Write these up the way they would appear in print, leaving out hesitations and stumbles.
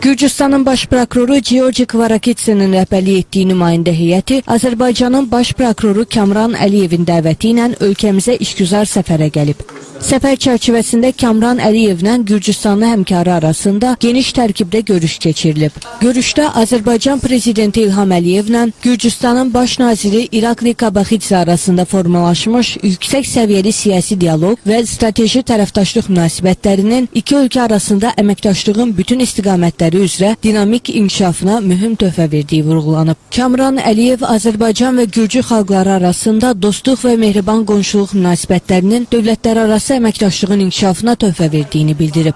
Gürcüstanın baş prokuroru Giorgi Kvarakidze'nin rəhbərlik etdiyi nümayəndə heyəti Azərbaycanın baş prokuroru Kamran Əliyevin dəvəti ilə ölkəmizə işgüzar səfərə gəlib. Səfər çərçivəsində Kamran Əliyevlə Gürcüstanlı həmkarı arasında geniş tərkibdə görüş keçirilib. Görüşdə Azərbaycan prezidenti İlham Əliyevlə Gürcüstanın baş naziri İrakli Kabaxidze arasında formalaşmış yüksək səviyyəli siyasi dialoq və strateji tərəfdaşlıq münasibətlərinin iki ölkə arasında əməkdaşlığın bütün istiqamətləri üzrə dinamik inkişafına mühüm töhfə verdiyi vurğulanıb. Kamran Əliyev Azərbaycan və Gürcü xalqları arasında dostluq və mehriban qonşuluq münasibətlərinin dövlətlərarası əməkdaşlığın inkişafına töhfə verdiyini bildirib.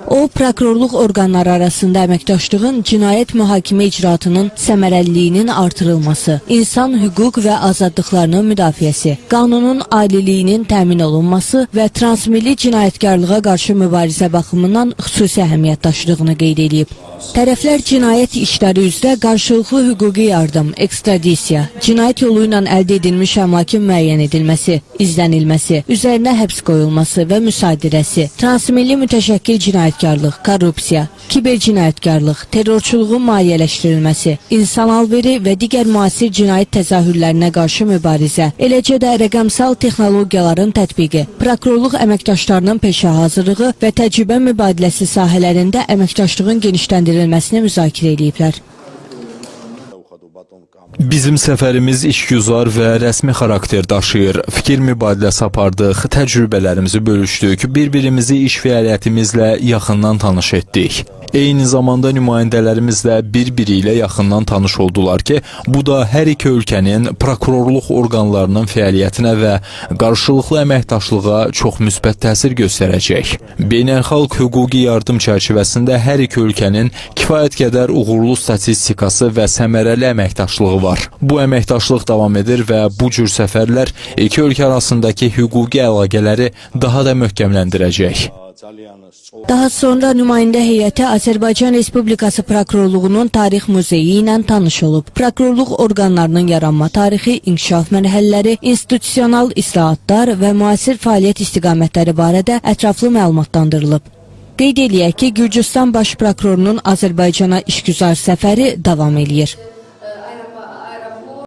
O, prokurorluq orqanları arasında əməkdaşlığın cinayət mühakimə icraatının səmərəliliyinin artırılması, insan hüquq və azadlıqlarının müdafiəsi, qanunun aliliyinin təmin olunması və transmilli cinayətkarlığa qarşı mübarizə baxımından xüsusi əhəmiyyət daşıdığını qeyd edib. Tərəflər cinayət işləri üzrə qarşılıqlı hüquqi yardım, ekstradisiya, cinayət yolu ilə əldə edilmiş əmlakın müəyyən edilməsi, izlənilməsi, üzərinə həbs qoyulması və müsadirəsi, transmilli mütəşəkkil cinayətkarlıq, korrupsiya, kiber cinayətkarlıq, terrorçuluğun maliyyələşdirilməsi, insan alveri və digər müasir cinayət təzahürlərinə qarşı mübarizə, eləcə də rəqəmsal texnologiyaların tətbiqi, prokurorluq əməkdaşlarının peşə hazırlığı və təcrübə mübadiləsi sahələrində əməkdaşlığın genişləndirilməsini müzakirə ediblər. Bizim səfərimiz işgüzar və rəsmi xarakter daşıyır. Fikir mübadiləsi apardıq, təcrübələrimizi bölüşdük, bir-birimizi iş fəaliyyətimizlə yaxından tanış etdik. Eyni zamanda nümayəndələrimiz də bir-biri ilə yaxından tanış oldular ki, bu da hər iki ölkənin prokurorluq orqanlarının fəaliyyətinə və qarşılıqlı əməkdaşlığa çox müsbət təsir göstərəcək. Beynəlxalq hüquqi yardım çərçivəsində hər iki ölkənin kifayət qədər uğurlu statistikası və səmərəli əməkdaşlığı var. Bu əməkdaşlıq davam edir və bu cür səfərlər iki ölkə arasındakı hüquqi əlaqələri daha da möhkəmləndirəcək. Daha sonra nümayəndə heyəti Azərbaycan Respublikası Prokurorluğunun Tarix Muzeyi ilə tanış olub. Prokurorluq orqanlarının yaranma tarixi, inkişaf mərhələləri, institusional islahatlar və müasir fəaliyyət istiqamətləri barədə ətraflı məlumatlandırılıb. Qeyd eləyək ki, Gürcüstan Baş Prokurorunun Azərbaycana işgüzar səfəri davam eləyir.